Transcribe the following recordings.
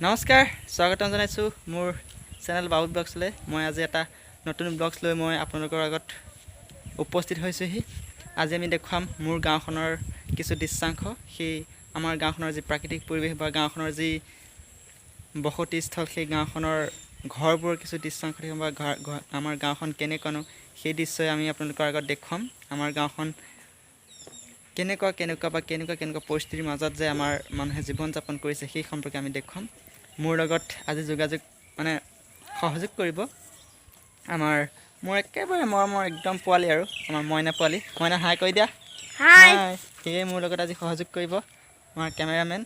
নমস্কাৰ, স্বাগতম জনাইছোঁ মোৰ চেনেল বাবু ব্লগছলৈ। মই আজি এটা নতুন ব্লগছ লৈ মই আপোনালোকৰ আগত উপস্থিত হৈছোঁহি। আজি আমি দেখুৱাম মোৰ গাঁওখনৰ কিছু দৃশ্যাংশ। সেই আমাৰ গাঁওখনৰ যি প্ৰাকৃতিক পৰিৱেশ বা গাঁওখনৰ যি বসতিস্থল, সেই গাঁওখনৰ ঘৰবোৰৰ কিছু দৃশ্যাংশ দেখুৱাম বা আমাৰ গাঁওখন কেনেকুৱানো সেই দৃশ্যই আমি আপোনালোকৰ আগত দেখুৱাম। আমাৰ গাঁওখন কেনেকুৱা কেনেকুৱা বা কেনেকুৱা কেনেকুৱা পৰিস্থিতিৰ মাজত যে আমাৰ মানুহে জীৱন যাপন কৰিছে, সেই সম্পৰ্কে আমি দেখুৱাম। মোৰ লগত আজি যোগাযোগ মানে সহযোগ কৰিব আমাৰ মোৰ একেবাৰে মৰমৰ একদম পোৱালি আৰু আমাৰ মইনা পোৱালি। মইনা, হাই কৰি দিয়া। হাই। সেয়ে মোৰ লগত আজি সহযোগ কৰিব আমাৰ কেমেৰামেন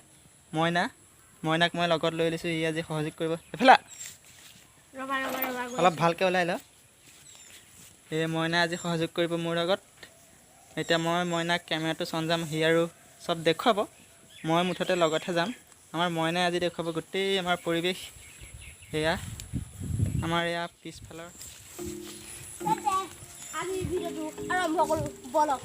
মইনা। মইনাক মই লগত লৈ লৈছোঁ, ই আজি সহযোগ কৰিব। এইফালে আহ। ৰবা ৰবা ৰবা, গৈ অলপ আছোঁ। ভালকৈ ওলাই ল। এই মইনা আজি সহযোগ কৰিব মোৰ লগত। এতিয়া মই মইনাক কেমেৰাটো চঞ্জাম, সি আৰু চব দেখুৱাব, মই মুঠতে লগতহে যাম। আমাৰ মইনাই আজি দেখুৱাব গোটেই আমাৰ পৰিৱেশ। এয়া আমাৰ এয়া পিছফালৰ তেন্তে আমি ভিডিঅ'টো আৰম্ভ কৰোঁ বলক।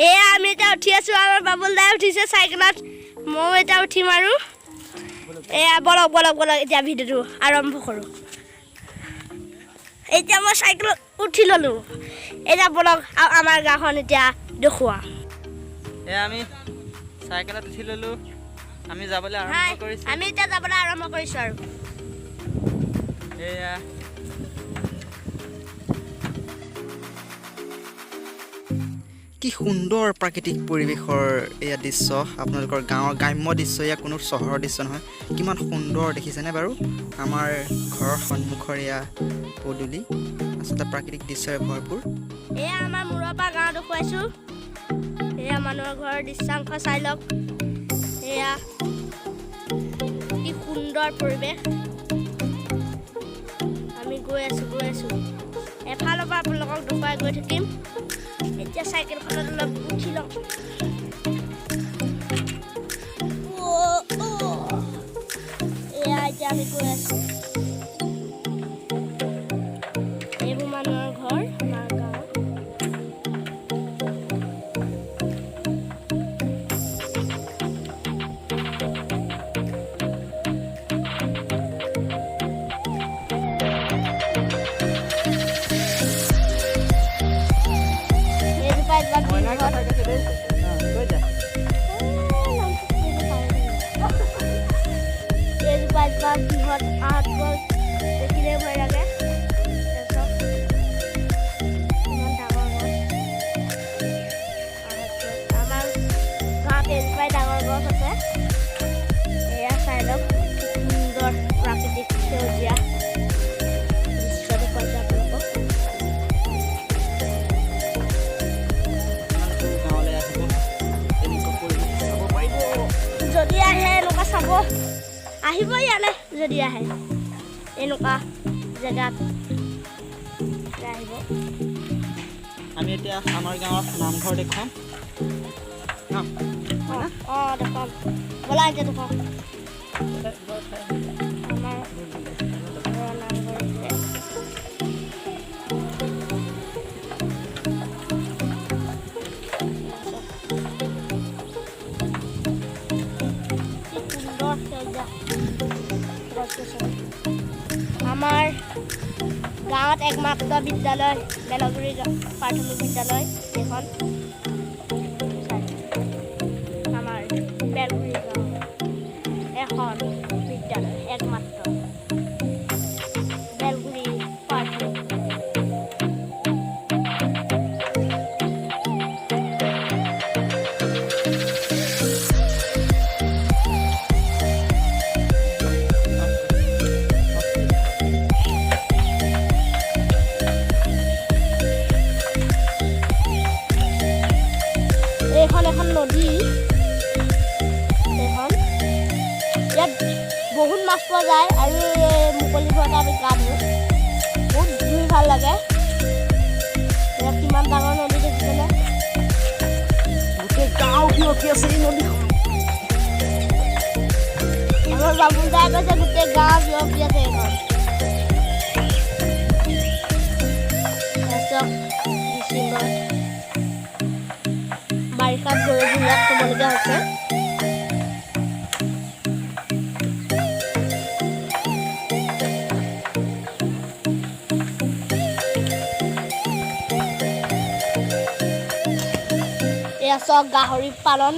এয়া আমি এতিয়া উঠি আছো, আমাৰ বাবুল দাই উঠিছে চাইকেলত, ময়ো এতিয়া উঠিম আৰু। এয়া বলক বলক বলক, এতিয়া ভিডিঅ'টো আৰম্ভ কৰোঁ। এতিয়া মই চাইকেলত উঠি ল'লোঁ। এতিয়া বলক আৰু আমাৰ গাঁওখন এতিয়া দেখুওৱা। এয়া আমি চাইকেলত উঠি ল'লোঁ, আমি যাবলৈ হাই। আৰম্ভ কৰিছোঁ। আমি এতিয়া যাবলৈ আৰম্ভ কৰিছোঁ আৰু। এয়া কি সুন্দৰ প্ৰাকৃতিক পৰিৱেশৰ এয়া দৃশ্য, আপোনালোকৰ গাঁৱৰ গ্ৰাম্য দৃশ্য, এয়া কোনো চহৰৰ দৃশ্য নহয়। কিমান সুন্দৰ দেখিছেনে বাৰু আমাৰ ঘৰৰ সন্মুখৰ এয়া পদূলি, আচলতে প্ৰাকৃতিক দৃশ্যৰে ভৰপূৰ। এয়া আমাৰ মূৰৰ পৰা গাঁও দেখুৱাইছোঁ। এয়া মানুহৰ ঘৰৰ দৃশ্যাংশ চাই লওক। এয়া কি সুন্দৰ পৰিৱেশ। আমি গৈ আছোঁ গৈ আছোঁ, এফালৰ পৰা আপোনালোকক দেখুৱাই গৈ থাকিম। এতিয়া চাইকেলখনত অলপ উঠি লওঁ। অ', অ'। এয়া এতিয়া আমি গৈ আছোঁ। এইবোৰ মানুহৰ ঘৰ আমাৰ গাঁৱত। এইজোপা এজোপা মইনাৰ বৃহৎ কথা কৈছে দেই। অঁ, কৈ যা। এইজোপা এজোপা বৃহৎ আহঁত গছ, দেখিলেই ভয় লাগে। তাৰপিছত ইমান ডাঙৰ গছ আহঁত গছ। আমাৰ গাঁৱত এজোপাই ডাঙৰ গছ আছে। এয়া চাই লওক, কি সুন্দৰ প্ৰাকৃতিক সেউজীয়া দৃশ্য দেখুৱাইছোঁ আপোনালোকক। আপোনালোকেও গাঁৱলৈ আহিব, তেনেকুৱা পৰিৱেশ চাব পাৰিব। যদি আহে এনেকুৱা চাব আহিব ইয়ালৈ, যদি আহে এনেকুৱা জেগাত আহিব। আমি এতিয়া আমাৰ গাঁৱৰ নামঘৰ দেখুৱাম ন মইনা? অঁ, দেখুৱাম ব'লা, এতিয়া দেখুৱাম। আমাৰ ঘৰৰ নামঘৰ এইটোৱে। কি সুন্দৰ সেউজীয়া গছ গছনি। আমাৰ গাঁৱত একমাত্ৰ বিদ্যালয় বেলগুৰি প্ৰাথমিক বিদ্যালয় এইখন। চাই, আমাৰ বেলগুৰি গাঁও এখন বিদ্যালয় একমাত্ৰ বেলগুৰি প্ৰাথমিক বিদ্যালয়। এইখন এখন নদী। এইখন ইয়াত বহুত মাছ পোৱা যায় আৰু এই মুকলি ঘৰতে আমি গা ধুওঁ, বহুত ধুই ভাল লাগে। ইয়াত কিমান ডাঙৰ নদী দেখিছেনে? গোটেই গাঁও বিয়পি আছে এই নদীখন। আমাৰ বাবুল দাই কৈছে গোটেই গাঁও বিয়পি আছে এইখন। তাৰপিছত দিচিঙত বাৰিষাত গৰুবোৰ ইয়াত থ'বলগীয়া হৈছে। এয়া চাওক, গাহৰি পালন।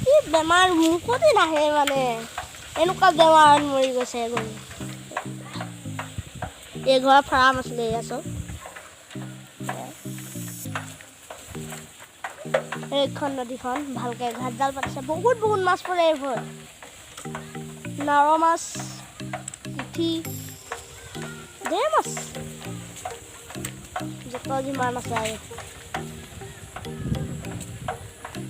কি বেমাৰ মুখতে নাহে, মানে এনেকুৱা বেমাৰত মৰি গৈছে গৰু। এই ঘৰৰ ফাৰ্ম আছিলে। এয়া চাওক, এইখন নদীখন ভালকে ঘাট জাল পাতিছে। বহুত বহুত মাছ পৰে এইবোৰত, নাৰ মাছ, পুঠি, ঢেৰ মাছ, যত যিমান আছে। আৰু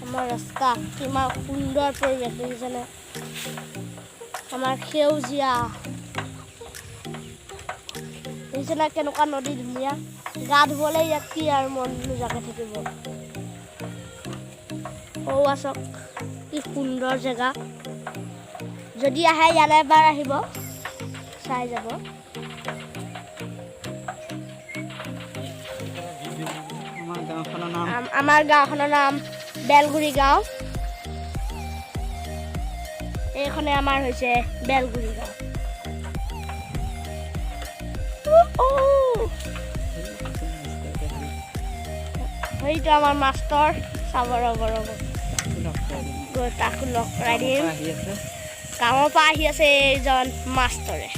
আমাৰ ৰাস্তা কিমান সুন্দৰ পৰিৱেশ দেখিছেনে? আমাৰ সেউজীয়া দেখিছেনে? কেনেকুৱা নদী ধুনীয়া, গা ধুবলৈ ইয়াত কি আৰু মন নোযোৱাকৈ থাকিব? সৌৱা চাওক, কি সুন্দৰ জেগা। যদি আহে ইয়ালৈ এবাৰ আহিব, চাই যাব। আমাৰ গাঁওখনৰ নাম? আমাৰ গাঁওখনৰ নাম বেলগুৰি গাঁও। এইখনে আমাৰ হৈছে বেলগুৰি গাঁও। উ, উ। সেইটো আমাৰ মাষ্টৰ। চাব, ৰ'ব ৰ'ব, গৈ তাকো লগ কৰাই দিম। আহি আছে। কামৰ পৰা আহি আছে এইজন মাষ্টৰে।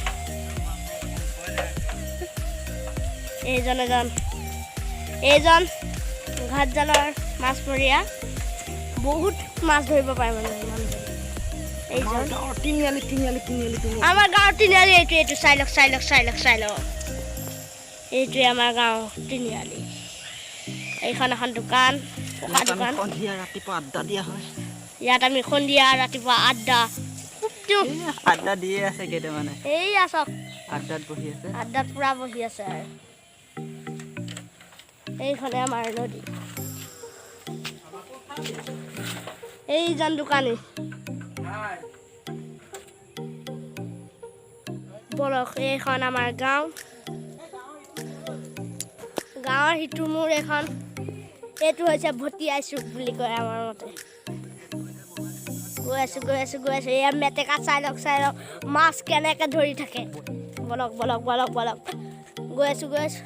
এইজন এজন, এইজন ঘাটজালৰ মাছমৰীয়া, বহুত মাছ ধৰিব পাৰে মানে মানুহজন। এইজন গাঁৱৰ তিনিআলি, তিনিআলি, তিনিআলি, তিনিআলি। আমাৰ গাঁৱৰ তিনিআলি এইটো। এইটো চাই লওক, চাই লওক, চাই লওক, চাই লওক। এইটোৱে আমাৰ গাঁৱৰ তিনিআলি। এইখন এখন দোকান, পকা ইয়াত আমি দোকান। সন্ধিয়া ৰাতিপুৱা আড্ডা দিয়া হয়। ইয়াত আমি সন্ধিয়া ৰাতিপুৱা আড্ডা খুব দিওঁ। এই আড্ডা দিয়ে আছে কেইটামানে। এইয়া চাওক। আড্ডাত বহি আছে। আড্ডাত পুৰা বহি আছে। আৰু এইখনে আমাৰ নদী। এইজন দোকানী। বলক, এইখন আমাৰ গাঁও। গাঁৱৰ সিটো মোৰ এইখন, এইটো হৈছে ভটিয়াই চুক বুলি কয় আমাৰ মতে। গৈ আছো, গৈ আছো, গৈ আছো। এয়া মেটেকা চাই লওক, চাই লওক, মাছ কেনেকে ধৰি থাকে। বলক, বলক, বলক, বলক, গৈ আছো, গৈ আছো।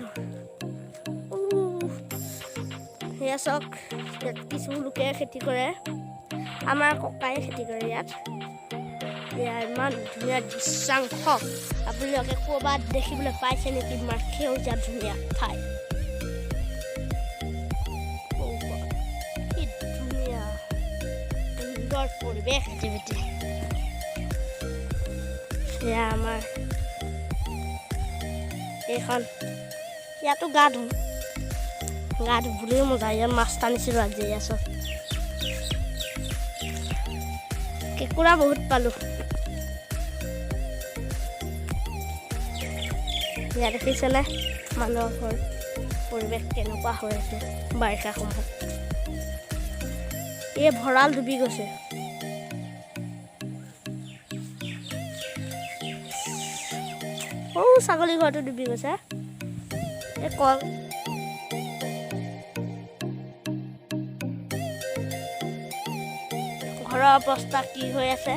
সেয়া চাওক, ইয়াত কিছু লোকে খেতি কৰে। আমাৰ ককায়ে খেতি কৰে ইয়াত। এয়া ইমান ধুনীয়া দৃশ্যাংশ, আপোনালোকে ক'ৰবাত দেখিবলৈ পাইছে নেকি? ইমান সেউজীয়া ধুনীয়া ঠাই। কি ধুনীয়া সুন্দৰ পৰিৱেশ এক্টিভিটি। এয়া আমাৰ এইখন, ইয়াতো গা ধুওঁ। গা ধুবলৈও মজা। ইয়াত মাছ টানিছিলোঁ আজি। এয়া চাওক, কেঁকুৰা বহুত পালোঁ। ইয়াত দেখিছেনে মানুহৰ ঘৰ, পৰিৱেশ কেনেকুৱা হৈ আছে বাৰিষা সময়ত? এই ভঁৰাল ডুবি গৈছে। সৰু ছাগলী ঘৰটো ডুবি গৈছে। এই কল ঘৰৰ অৱস্থা কি হৈ আছে।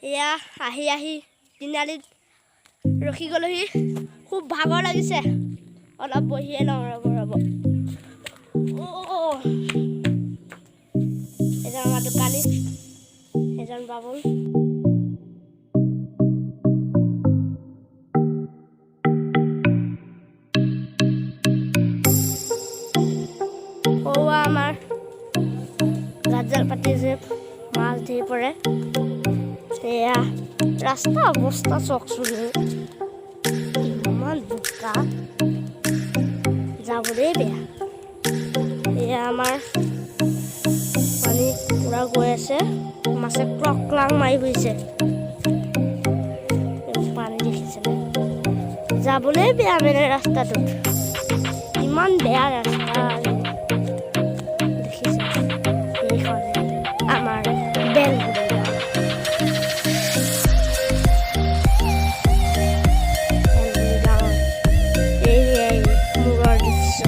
এয়া আহি আহি তিনিআলিত ৰখি গ'লোহি। খুব ভাগৰ লাগিছে, অলপ বহিয়ে লওঁ। ৰ'ব ৰ'ব। অ', এজন আমাৰ দোকানী, এজন বাবুল। সৌৱা আমাৰ ঘাট জাল পাতিছে, মাছ ধেৰ পৰে। এয়া ৰাস্তা অৱস্থা চাওকচোন, ইমান বোকা, যাবলৈ বেয়া। এয়া আমাৰ পানী পুৰা গৈ আছে, মাছে ক্লক মাৰি ফুৰিছে। পানী দেখিছেনে? যাবলৈ বেয়া মানে ৰাস্তাটোত, ইমান বেয়া ৰাস্তা দেখিছে। এইখন আমাৰ বেলগুৰি গাঁও। বেলগুৰি গাঁৱৰ এইয়াই মূৰৰ দৃশ্য।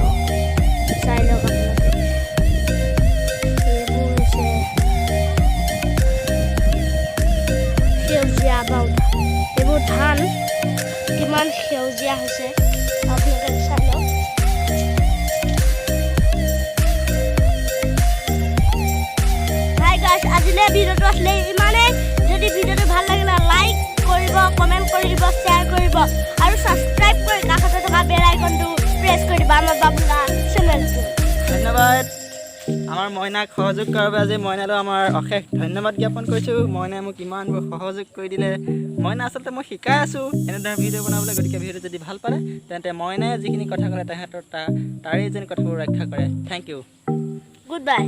কিমান সেউজীয়া হৈছে, আপোনালোকে চাই লওক। হাই গাইছ, আজিলৈ ভিডিঅ'টো আছিলে ইমানেই। যদি ভিডিঅ'টো ভাল লাগিলে লাইক কৰিব, কমেণ্ট কৰিব, শ্বেয়াৰ কৰিব আৰু ছাবস্ক্ৰাইব কৰি কাষতে থকা বেল আইকনটো প্ৰেছ কৰি দিব আমাৰ বাবুলা চেনেলটো। ধন্যবাদ আমাৰ মইনাক সহযোগ কৰাৰ বাবে। আজি মইনালৈ আমাৰ অশেষ ধন্যবাদ জ্ঞাপন কৰিছোঁ। মইনাই মোক ইমানবোৰ সহযোগ কৰি দিলে। মইনা আচলতে মই শিকাই আছোঁ এনেধৰণৰ ভিডিঅ' বনাবলৈ। গতিকে ভিডিঅ'টো যদি ভাল পালে, তেন্তে মইনাই যিখিনি কথা ক'লে, তেহেঁতৰ তাৰেই যেন কথাবোৰ ৰক্ষা কৰে। Thank U. Good bye.